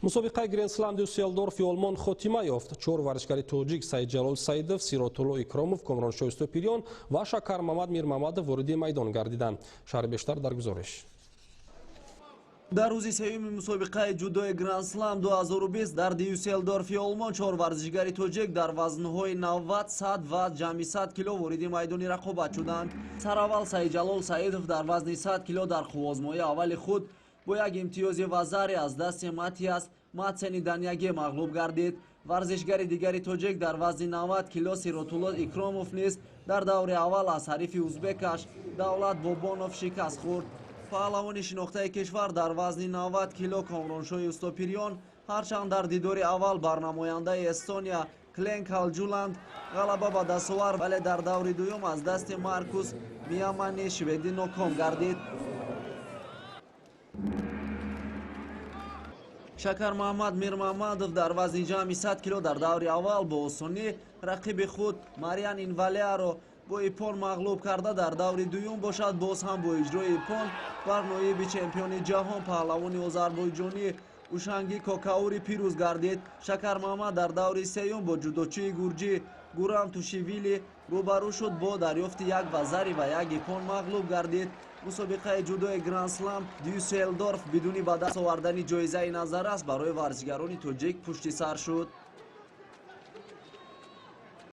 Мусобиқаи Гранд-слам Дюссельдорфи Олмон хотима ёфт. Чор варзишгари тоҷик Саидҷалол Саидов, Сиротулло Икромов, Комроншоҳ Устопирён ва Шакармамад Мирмамадов вориди майдон гардиданд. Шарҳи бештар дар гузориш. Дар рӯзи сеюми мусобиқаи ҷудои Гранд-слам 2020 дар Дюссельдорфи Олмон чор варзишгари тоҷик дар вазнҳои 90, 100 ва ҷамъи 100 кило вориди майдони рақобат шуданд. Сараввал Саидҷалол Саидов дар вазни 100 кило дар қувваозмоии аввали худ бо як имтиёзи вазари аз дасти Матиас Матсени Даняге мағлуб гардид. Варзишгари дигари тоҷик дар вазни 90 кило Сиротулло Икромов низ дар даври аввал аз ҳарифи узбекаш Давлат Бобонов шикаст хӯрд. Паҳлавони шинохтаи кишвар дар вазни 90 кило Комроншоҳи Устопирён ҳарчанд дар дидори аввал бар намояндаи Эстония Клен Калҷуланд ғалаба ба даст овард, вале дар даври дуюм аз дасти Маркус Миямани шведӣ ноком гардид. Шакармаҳмад Мирмаҳмадов дар вазни ҷамъи 100 кило дар даври аввал бо осонӣ рақиби худ Мариан Инвалеаро бо иппон мағлуб карда, дар даври дуюм бошад боз ҳам бо иҷрои иппон бар ноиби чемпиони ҷаҳон паҳлавони озарбойҷонӣ Ушанги Кокаури пирӯз гардид. Шакармаҳмад дар даври сеюм бо ҷудочии гурҷӣ Гурам Тушивили рӯбарӯ шуд, бо дарёфти як вазари ва як иппон мағлуб гардид. Мусобиқаи ҷудои Гранд-слам Дюссельдорф бидуни ба даст овардани ҷоизаи назаррас барои варзишгарони тоҷик пушти сар шуд.